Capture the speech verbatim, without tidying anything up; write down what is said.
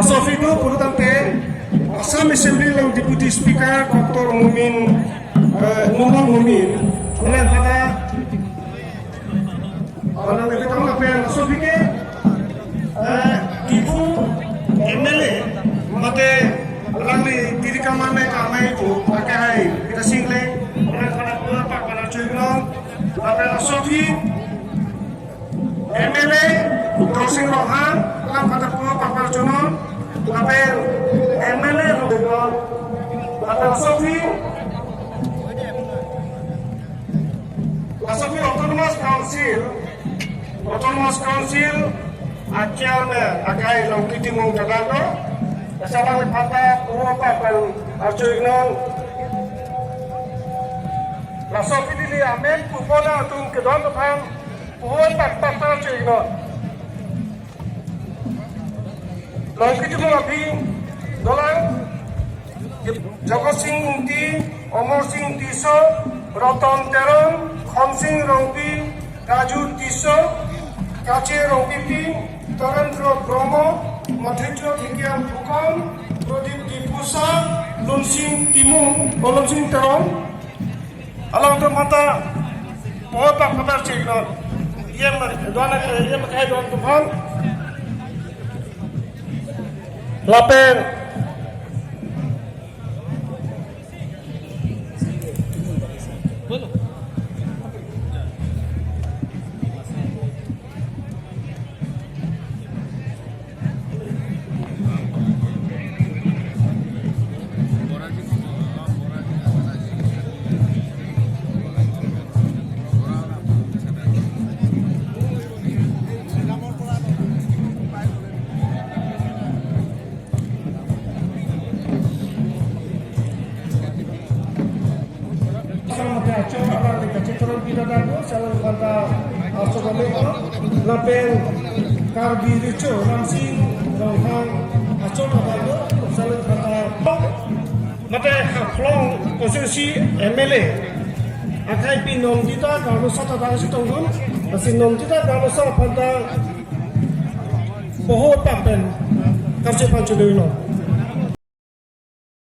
Laso aphi do pulotangte Assam Assembly along Deputy Speaker Doctor Momin, eh, Numal Momin, mane pada Orang lebih tahu apa yang masuk pikir, eh, Diphu M L A, mate alangli diri kamar me kamai itu pakai hai, kita single, orang pada dua pak pada cuy no, pada laso aphi, M L A, Tuliram Ronghang, orang pada dua pak pada cuy no, pada M L A, pada laso aphi, Laso aphi Autonomous Council, Autonomous Council a-chairman akai Longki Timung kadang do. Laso alangli aphan ta poho pak pen arju iknon. Laso aphi neli amen pu pona atum kedo-an aphan poho pak pak pen arju iknon. Longki Timung aphi dolang, Jagat Sing Ingti, Amar Sing Tisso, Ratan Teron, Khonsing Rongpi, Raju Tisso, Kache Rongpipi, Tarendra Brahma, Madhurjya Dhingkiang Phukan, Pradip Diphusa, Lunsing Timung, oh, Lunsing Teron, alangtum aphan ta poho pak pen arju iknon. Iyem, do-an, iyem akai do-an atum aphan. Lapen Samate achot alam de kachetron pidada ko, salam kanta achot alam ko, lapen Karbi Recho Ramsing Ronghang achot alam ko, salam kanta. Mate Haflong constituency M L A akai pi Nongtita Karlosa ta dang si tongdun, lasi Nongtita Karlosa aphan ta poho pak pen karche phan chudoi lo.